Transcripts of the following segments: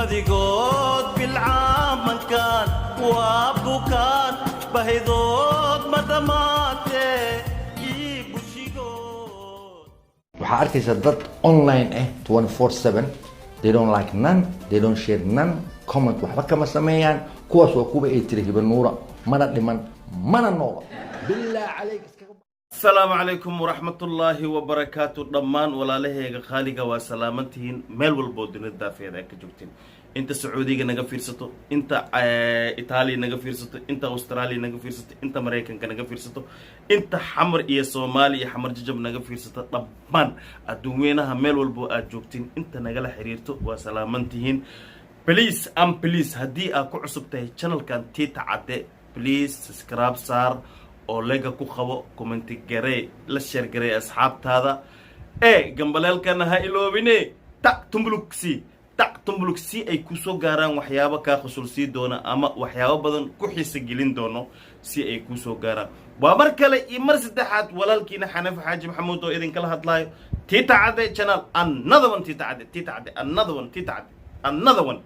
Badigood bilcaamankan waa bukaan, bahidood ma dhammaatee ii bushigood. Waxaa arkaysa dad online ah 24/7. They don't like none, they don't share none, comment waxba kama sameeyaan. Kuwaas waa kuwa ay tiri Hibanuura mana dhiman mana noola, bilaa calayk iskaga. Asalaamu calaykum waraxmatullaahi wabarakaatu. Dhammaan walaalahayga qaaliga, waa salaamantihiin meel walboo dunida daafeeda ay ka joogtiin. Inta Sacuudiga naga fiirsato, inta Itaaliya naga fiirsato, inta Australia naga fiirsato, inta Maraykanka naga fiirsato, inta Xamar iyo Soomaaliya iyo Xamar Jajab naga fiirsato, dhammaan adduunweynaha meel walboo aad joogtiin, inta nagala xiriirto, waa salaamantihiin. Please and please, haddii aad ku cusub tahay channelkan Tiita Cadde, please subscribe saar oo like-ga ku qabo, comment garee, la share garee asxaabtaada ee gambaleelkana ha iloobine. Ta tumbulugsi, ta tumbulug, si ay kusoo gaaraan waxyaabo kaa khusulsii doona ama waxyaabo badan ku xiisa gelin doono, si ay kusoo gaaraan. Waa mar kale iyo mar saddexaad, walaalkiina Xanafi Xaaji Maxamuud oo idinkala hadlaayo Tiita Cadde channel. Another one, Tiita Cadde, Tiita Cadde, another one, Tiita Cadde, another one.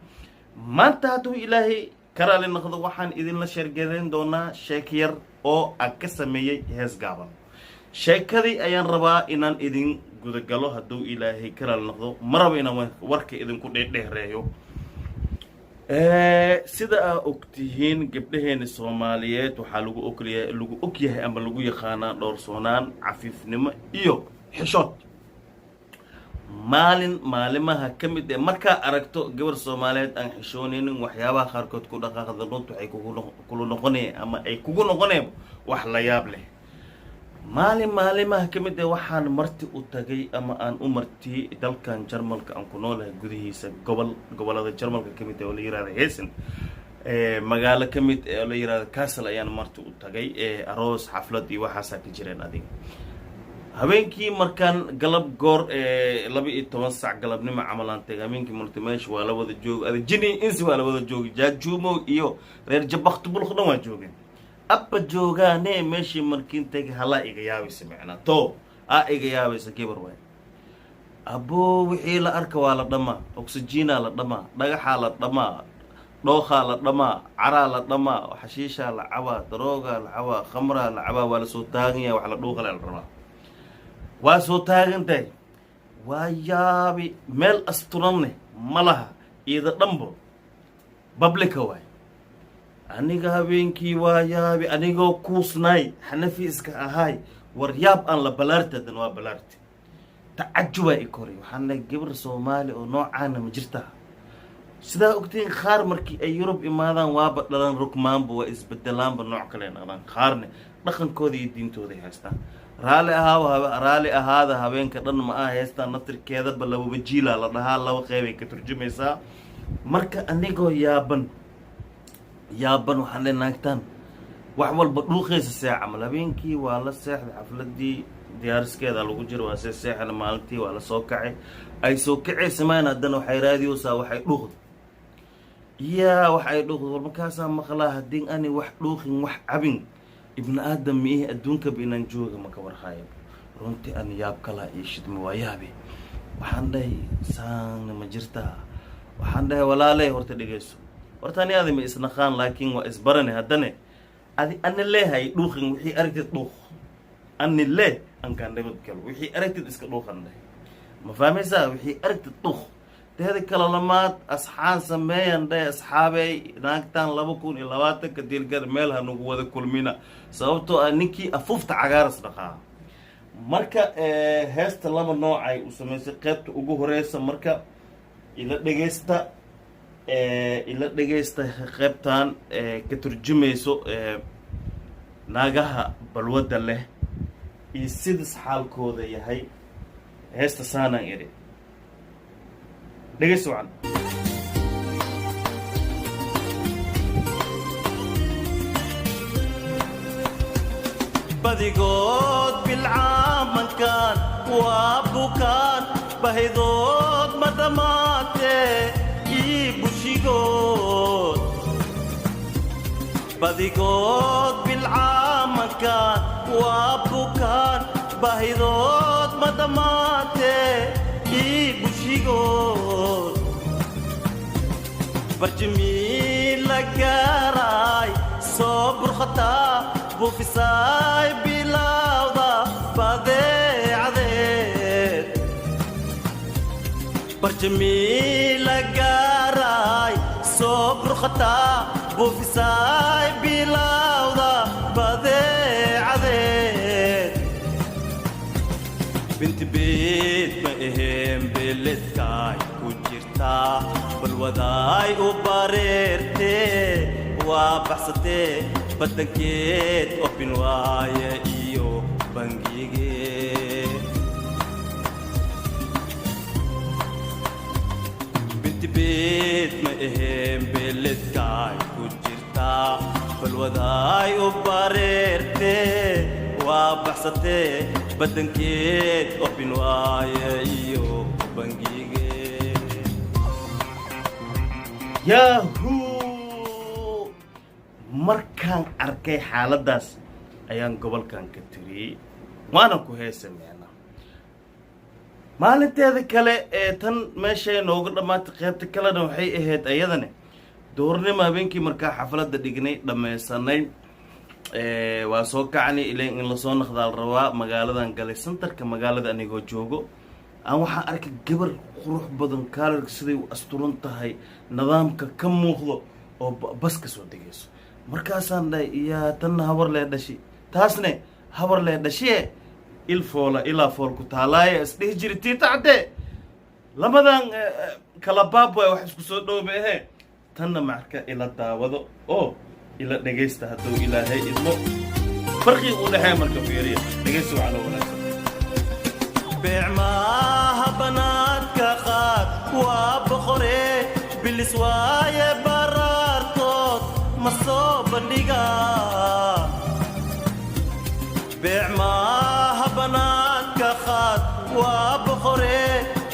Maanta hadduu Ilaahay karaali noqdo, waxaan idinla share garayn doonaa sheek yar oo aan ka sameeyey hees gaaban. Sheekadii ayaan rabaa inaan idin gudagalo hadduu Ilaahay karaali noqdo. Ma rabo inaan warka idinku dheerdheereeyo. Sida aa ogtihiin, gabdhaheena Soomaaliyeed waxaa lagu ogya lagu og yahay ama lagu yaqaanaa dhowrsoonaan, cafiifnimo iyo xishood. Maalin maalimaha ka mid ee markaa aragto gabar Soomaaliyeed aan xishoonaynin, waxyaabaha qaarkood ku dhaqaaqda, runta waxay kugu kula noqonaya ama ay kugu noqonayba wax la yaab leh. Maalin maalimaha ka mid ee waxaan marti u tagay ama aan u martiyey dalkan Jarmalka aan ku noolahay gudihiisa, gobol gobolada Jarmalka ka mid ah oo la yihahda Hessen, magaalo ka mid oo la yihahda Kassel ayaan marti u tagay. Aroos, xaflad iyo waxaasaa ka jireen. Adiga habeenkii markaan galab goor 12 sac galabnimo camal aan tagay habeenkii marti, meesha waa la wada jooga. Ada jini insi waa la wada joogay, Jaajuumow iyo reer Jabakhtubulq dhan waa joogeen, abba joogaane. Meeshii markiin tagay, halaa iga yaabaysa, micnaa to aa iga yaabaysa. Gabar waay aboo, wixii la arka waa la dhamaa, oxygenaa la dhamaa, dhagaxaa la dhamaa, dhooqaa la dhamaa, caraa la dhamaa, xashiishaa la cabaa, daroogaa la cabaa, khamraa la cabaa. Waa lasoo taagan yahay, wax la dhuuqala la rabaa, waa soo taagan tahay. Waa yaabi, meel asturanne ma laha, iida dhanbo public-a waay. Aniga habeenkii waa yaabi, anigoo kuusnaay, Xanafi iska ahaay, war yaab aan la balaarti, hadan waa balaarti, tacajubaa i koray. Waxaan lehay, gabar Soomaali oo noocaana ma jirtaa? Sidaa ogtiin, qaar markii ay Yurub imaadaan waaba dhalan rugmaanba, waa isbedelaanba, nooc kale noqdaan. Qaarne dhaqankooda iyo diintooday haystaan. Raalli ahaa, raalli ahaada, habeenka dhan ma ah heestaan naftirkeedaba lababa jiila la dhahaa, laba qeybay ka turjumaysaa. Marka anigoo yaaban yaaban, waxaan le, naagtaan wax walba dhuuqaysa see camal? Habeenkii waa la seexday, xafladii diyaariskeeda lagu jiro, waa see seexana. Maalintii waa la soo kacay, ay soo kacaysa maan, haddana waxay raadiyoosaa waxay dhuuqda, yaa wax ay dhuuqda. War markaasaa maqlaa, haddii ani wax dhuuqin, wax cabin, ibni aadam miihi, adduunkaba inaan jooga maka warhaayo. Runtii ani yaab kalaa iyo shidma, waa yaabe. Waxaan dhahay, saanna ma jirtaa? Waxaan dhahay, walaaley, horta dhegeyso, horta ani adi ma isnaqaan, laakiin waa isbarane. Haddane adi ani leehay dhuuqin, wixii aragtid dhuuq, ani lee ankaan nabad galo, wixii aragtid iska dhuuqan dhahay. Ma fahmaysaa? Wixii aragtid dhuuq. Teeda kale lamaad, asxaan sameeyan dhahay, asxaabey, naagtan 2020-ka diilgar meel ha nagu wada kulmina, sababtoo ah ninkii afuufta cagaaras dhaqaa. Marka heesta laba noocay u samaysay. Qaybta ugu horeysa marka ila dhegeysta, ila dhegeysta qaybtan ka turjumayso naagaha balwadda leh iyo sidas xaalkooda yahay. Heesta saanaan idhi, dhegeysta wacan. Badigood bilcaamankan waa bukaan, bahidood ma dhammaatee ii bushigood. Badigood bilcaamankan waa bukaan, bahidood ma dhammaatee ii bushigood. Barjimii la gaaraay soo burqataa, buufisaay bilowda badeecadeed. Barjimii la gaaraay soo burqataa, buufisaay bilowda badeecadeed. Binti beed ma aheen, beledkaay ku jirtaa, balwadaay u bareertee, waa baxsatee, badankeed open waaye iyo bangigee. Binti beed ma aheen, beledkaay ku jirtaa, balwadaay u bareertee, waa baxsatee, badankeed open waaye iyo bangigee. Yahoo! Markaan arkay xaaladdaas ayaan gobolkan ka tiriyey, waana ku heesa micna. Maalinteeda kale ee tan meeshay nooga dhammaatay. Qaybta kalena waxay ahayd ayadane duhurnimo habeenkii markaa xafladda dhignay, dhammaysanay, waa soo kacnay, ilan in lasoo naqdaa la rabaa. Magaaladan galay, centerka magaalada anigoo joogo aan waxaan arkay gabar qurux badan, kaalarka siday u asturan tahay, nidaamka ka muuqdo, oo bas ka soo degayso. Markaasaan dhahay, iyaa tanna habar lee dhashi, taasne habar lee dhashiye, il foola ilaa fool ku taalaaye isdhihi jiri. Tiita caddee lamadan kala baab waay, wax isku soo dhowma ahee. Tanna marka ila daawado oo ila dhegaysta, hadduu Ilaahay idmo, farqiga u dhexeeya marka fiiriya. Dhegaysta waxaa loo wanaagsan. Beec maaha banaadka qaad, waa boqore bilis waaye, baraartood ma soo bandhiga. Beec maaha banaadka qaad, waa boqore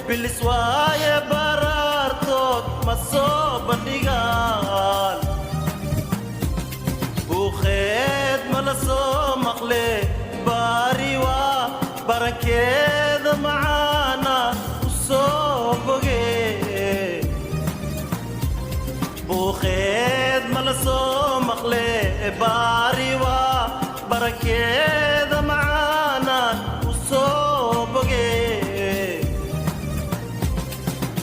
bilis waaye, baraartood ma soo bandhigaan. Buuqeed ma la soo maqle, baari waa barankeeda macaana u soo boge. Buuqeed ma la soo maqle, baari waa barankeeda macaana u soo boge.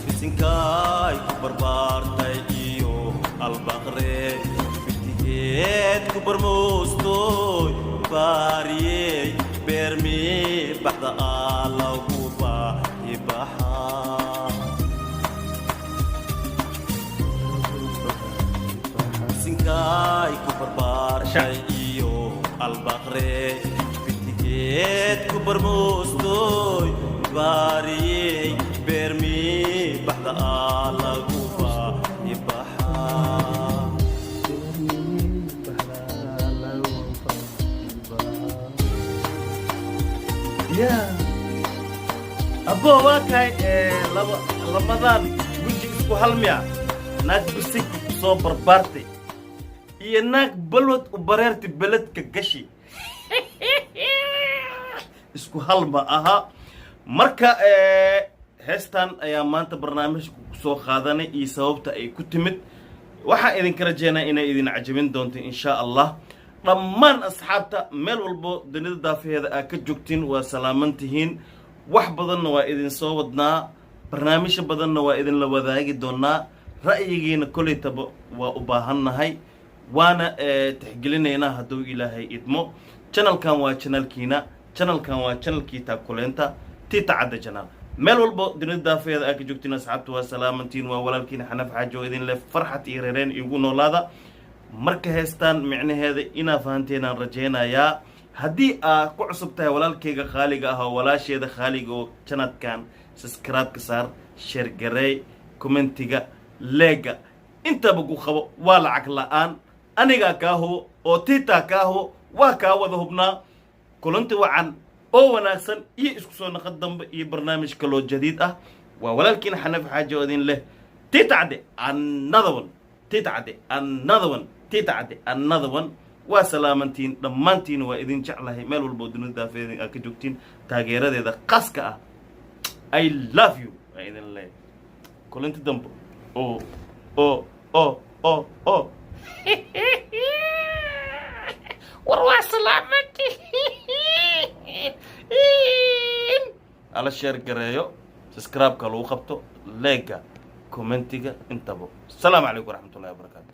Bisinkaay ku barbaartay iyo albaqre, bitigeed ku barmoostoy, baariyey beermi baxda aa lagu baahi baxaa. Bisinkaay ku barbaartay iyo albaqre, bitigeed ku barmoostoy, baariyey beermi baxda aa lagu baahi baxaa. Ya abbo, waa kahay laba lamadan weji isku halmiya, naag bisinka ku soo barbaartay iyo naag balwad u bareertay beledka gashi, isku hal ma aha. Marka heestan ayaa maanta barnaamijka kusoo qaadanay iyo sababta ay ku timid. Waxaan idinka rajeynaa inay idin cajabin doonto, insha Allah. Dhammaan asxaabta meel walbo dunida daafaheeda aad ka joogtiin, waa salaaman tihiin. Wax badanna waa idin soo wadnaa, barnaamijyo badanna waa idinla wadaagi doonaa. Ra'yigiina kolleytaba waa u baahannahay, waana tixgelinaynaa hadduu Ilaahay idmo. Channelkan waa channelkiina, channelkan waa channelkii taakuleenta Tiita Cadda Channel. Meel walbo dunida daafeeda aad ka joogtiin, asxaabta, waa salaamantiin. Waa walaalkiina Xanaf Xaaji oo idin leh farxad iyo reereen igu noolaada. Marka heestaan micnaheeda inaa fahanteen aan rajaynayaa. Haddii aad ku cusub tahay, walaalkayga khaaliga ah oo walaasheeda khaaliga oo channelkan subscribe-ka saar, share gareey, commentiga, like-ga intaba ku qabo. Waa lacag la-aan, anigaa kaa hubo oo Tiitaa kaa hubo, waa kaa wada hubnaa. Kulanti wacan oo wanaagsan iyo isku soo naqad dambe iyo barnaamij kaloo jadiid ah. Waa walaalkiina Xanaf Xaaji oo idin leh Tiita Cadde, another one. Tiita Cadde, another one. Tiita Cadde, another one. Waa salaamantiin dhammaantiin, waa idin jeclahay meel walba oo dunida daafeeda aad ka joogtiin. Taageeradeeda qaska ah, I love you, waa idin leeyahay. Kulanti dambe oo oo O O O. War waa salaamantihiin. Ala share gareeyo, subscribe-ka lagu qabto, like-ga, comment-iga intaba. Asalaamu calaykum waraxmatullahi wabarakaatu.